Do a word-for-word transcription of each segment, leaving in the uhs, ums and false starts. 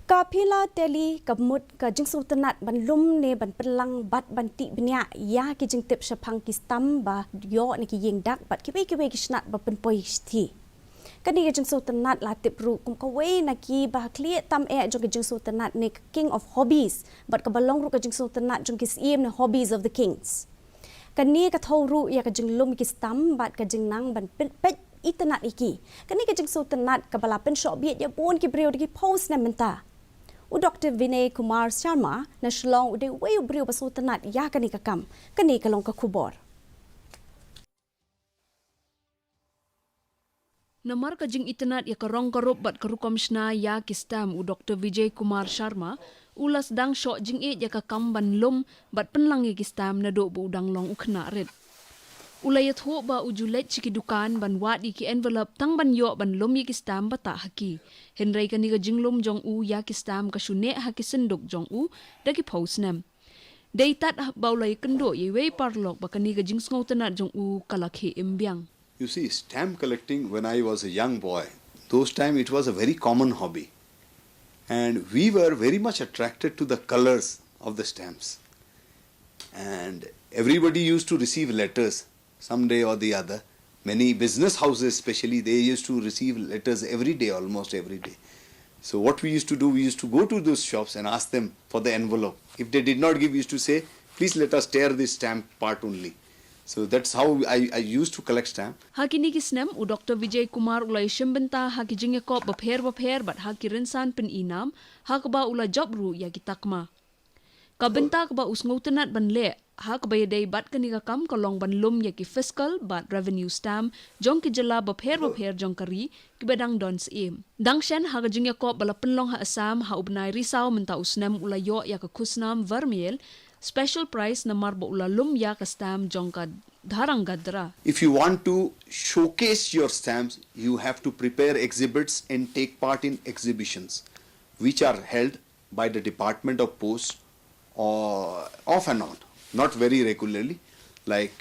Ka Philately ka mut ka jingsngewtynnat ban lum ne ban pynlang bad ban tih bniah ïa ki jingtip shaphang ki stamp ba ïoh na ki ïing dak bad kiwei kiwei ki shnat ba pynpoi shithi. Kane ka jingsngewtynnat la tip ruh kum kawei na ki ba khlieh tam eh jong ka jingsngewtynnat ne ka King of Hobbies bad kaba long ruh ka jingsngewtynnat jong ki syiem ne Hobbies of the Kings. Kane ka thew ruh ïa ka jinglum ki stamp bad ka jingnang ban peit, peit itynnat ïa ki. Kane ka jingsngewtynnat kaba la pynshoh bieit ïa bun ki briew da ki phew snem mynta. U Doktor Vinay Kumar Sharma na Shillong u dei uwei u briew ba sngewtynnat ïa kane ka kam. Kane ka long ka khubor. Namar ka jingitynnat ïa ka rong ka rup bad ka rukom shna ïa ki stamp, u Doktor Vijay Kumar Sharma u la sdang shoh jingïeit ïa ka kam ban lum bad pynlang ïa ki stamp naduh ba u dang long u khynnah rit. U la ïathuh ba u ju leit sha ki dukan ban wad ïa ki envelope tang ban ïoh ban lum ïa ki stamp ba tah ha ki. Hynrei kane ka jinglum jong u ïa ki stamp ka shu neh ha ki synduk jong u da ki phew snem. Dei tad ba u la ïakynduh ïa iwei i paralok ba kane ka jingsngewtynnat jong u ka la khie im biang. You see, stamp collecting, when I was a young boy, those time it was a very common hobby. And we were very much attracted to the colors of the stamps. And everybody used to receive letters someday or the other. Many business houses, especially, they used to receive letters every day, almost every day. So what we used to do, we used to go to those shops and ask them for the envelope. If they did not give, we used to say, "Please let us tear this stamp part only." So that's how I, I used to collect stamp. Ha kine ki snem, u Doktor Vijay Kumar u la ïashim bynta ha ki jingïakop bapher bapher bad ha ki rynsan pyni nam, ha kaba u la jop ruh ïa ki takma. Ka bynta kaba u sngewtynnat ban leh ha kaba ïadei bad kane ka kam ka long ban lum ïa ki fiscal bad revenue stamp jong ki jylla bapher bapher jong ka ri kiba dang don syiem. Dang shen, ha ka jingïakop ba la pynlong ha Assam ha u bnai Risaw mynta u snem, u la ïoh ïa ka khusnam Vermeer Special Prize namar ba u la lum ïa ka stamp jong ka Dharangdra. If you want to showcase your stamps, you have to prepare exhibits and take part in exhibitions which are held by the Department of Post, or off and on, not very regularly. Like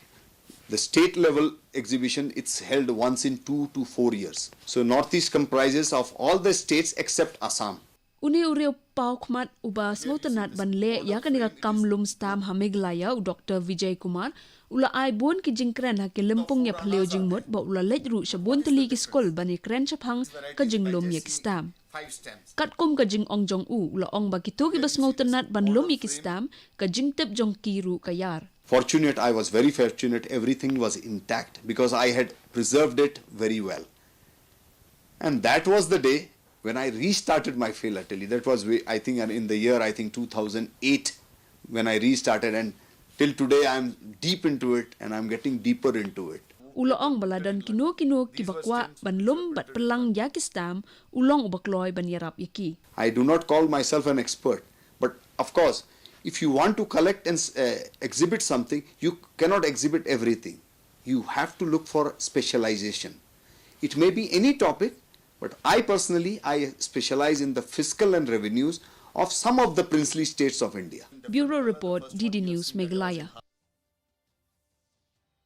the state level exhibition, it's held once in two to four years. So Northeast comprises of all the states except Assam. Une u riewpaw khmat uba sngewtynnat ban leh ïa kane ka kam lum stamp ha Meghalaya, u Doktor Vijay Kumar, u la ai bun ki jingkren ha ki lympung ïaphylliew jingmut bad u la leit ruh sha bun tylli ki skul ban ïakren shaphang ka jinglum ïa ki stamp. Katkum ka jingong jong u, u la ong ba kito kiba sngewtynnat ban lum ïa ki stamp, ka jingtip jong ki ruh ka ïar. Fortunate, I was very fortunate, everything was intact because I had preserved it very well. And that was the day when I restarted my philately. That was, way- I think, in the year, I think, two thousand eight, when I restarted, and till today I'm deep into it and I'm getting deeper into it. U la ong ba la don kino kino kiba kwah ban lum bad pynlang ïa ki stamp, u long uba kloi ban ïarap ïa ki. I do not call myself an expert, but of course, if you want to collect and uh, exhibit something, you cannot exhibit everything. You have to look for specialization. It may be any topic, but I personally, I specialize in the fiscal and revenues of some of the princely states of India. Bureau Report, D D News, Meghalaya.